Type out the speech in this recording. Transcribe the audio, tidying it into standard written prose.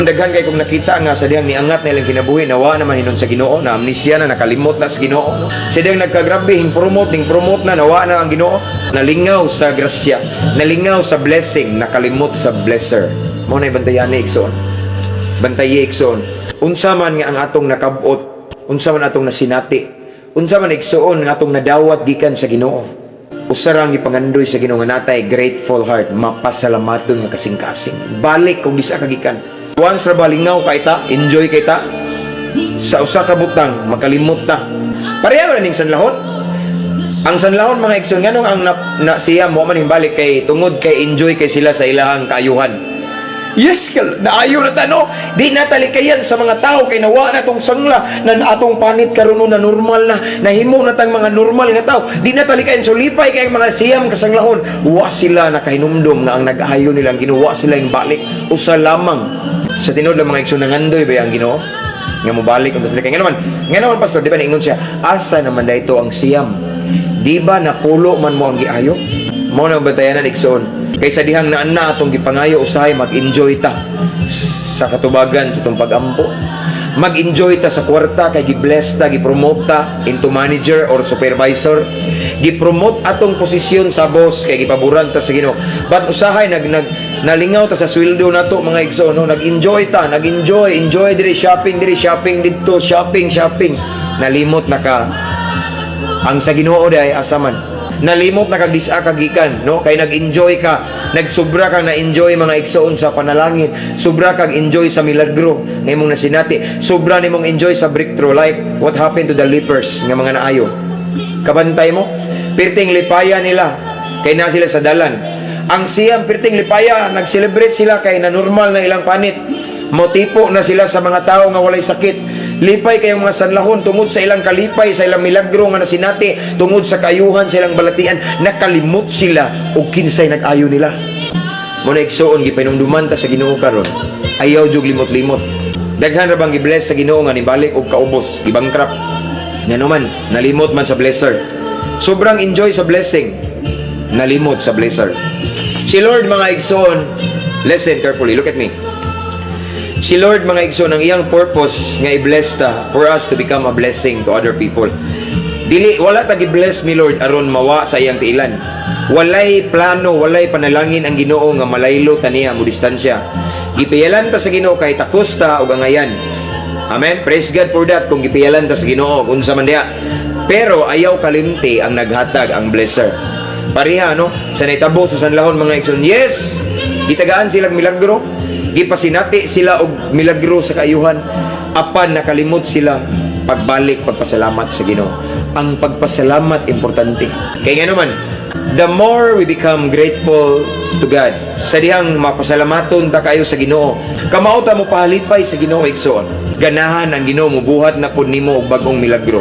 Daghan kay kong nakita nga sa dihang niangat na ilang kinabuhi, nawa naman hinon sa Ginoo, na amnesia na, nakalimot na sa Ginoo, no? Sa dihang nagkagrabe hing promote ning promote na, nawa na ang Ginoo, nalingaw sa grasya, nalingaw sa blessing, nakalimot sa blesser. Mao na bantayan ni, igsoon. Bantayi, igsoon. Unsa man nga ang atong nakabot, unsa man atong nasinati, unsa man, igsoon, nga atong nadawat gikan sa Ginoo, usa ra ang gipangandoy sa Ginoo, nga natay grateful heart, mapasalamaton nga kasing-kasing. Balik kung di sa kagikan. Once ra balingaw kay ta, enjoy kay ta sa usa ka butang, makalimot ta. Pareho ra ning sanlahon. Ang sanlahon, mga igsoon, nganong ang na siya mo man balik kay tungod kay enjoy kay sila sa ilahang kaayuhan. Yes, kal naayo na ta, no. Di na talikayan sa mga tao kay nawa na tong sangla na atong panit karon, no, na normal na, nahimo na tang mga normal nga tao. Di na talikayan, so lipay kay ang mga siyam kasanglahon. Wa sila nakahinumdom nga ang nag-ayo nilang Ginoo, sila yung balik. Usa lamang sa tinuod lang, mga igsoon, nangandoy ba ang Ginoo nga mobalik unta sila? Kay ngano man, pastor, di ba niingon siya, "Asa naman dayto ang siyam? Di ba napulo man mo ang giayo?" Mao na ang bantayanan, igsoon. Kay sa dihang naan na atong gipangayo, usahay mag-enjoy ta sa katubagan sa itong pag-ampo. Mag-enjoy ta sa kwarta kay gi-bless ta, gi-promote ta into manager or supervisor. Gi-promote atong posisyon sa boss kay gipaboran ta sa Ginoo. But usahay nag nag nalingaw ta sa sweldo nato, mga igsoon, no? Nag-enjoy ta, nag-enjoy, enjoy diri, shopping didto, shopping, shopping. Nalimot na ka ang sa Ginoo day asa man. Nalimot na kag disa ka gikan, no? Kay nag-enjoy ka, nagsubra kang na-enjoy, mga igsoon, sa panalangin, sobra kag enjoy sa milagro nga imong nasinati, sobra nimong enjoy sa breakthrough, like what happened to the lepers nga mga naayo. Kabantay mo, pirting lipaya nila kay na sila sa dalan. Ang siyam, pirting lipaya, nag-celebrate sila kay na normal na ilang panit. Motipo na sila sa mga tao nga walay sakit. Lipay kayong mga sanlahon tungod sa ilang kalipay, sa ilang milagro nga nasinati, tungod sa kaayuhan sa ilang balatian, nakalimot sila og kinsay nag-ayo nila. Mo na, igsuon, gipahinumduman ta sa Ginoo karon. Ayaw jug limot-limot. Daghan ra bang gi-bless sa Ginoo nga nibalik og kaubos, gibankrupt? Ngano man, nalimot man sa blesser. Sobrang enjoy sa blessing, nalimot sa blesser. Si Lord, mga igsoon, listen carefully, look at me. Si Lord, mga igsoon, ang iyang purpose nga i-bless ta for us to become a blessing to other people. Dili, wala ta gi-bless ni Lord aron mawa sa iyang tiilan. Walay plano, walay panalangin ang Ginoo nga malaylo ta niya, mo distansya. Gipiyalan ta sa Ginoo kay takos ta og angayan. Amen. Praise God for that kung gipiyalan ta sa Ginoo unsa man diha. Pero ayaw kalimti ang naghatag, ang blesser. Pareha, no, sa nahitabo sa sanlahon, mga igsoon. Yes, gitagaan silang milagro, gipasinati sila og milagro sa kaayuhan, apan nakalimot sila pagbalik pagpasalamat sa Ginoo. Ang pagpasalamat, importante. Kay ngano man, the more we become grateful to God, sa dihang mapasalamaton ta kayo sa Ginoo, kamao ta mo pahalipay sa Ginoo, igsoon. Ganahan ang Ginoo mubuhat na pud nimo og bag-ong milagro.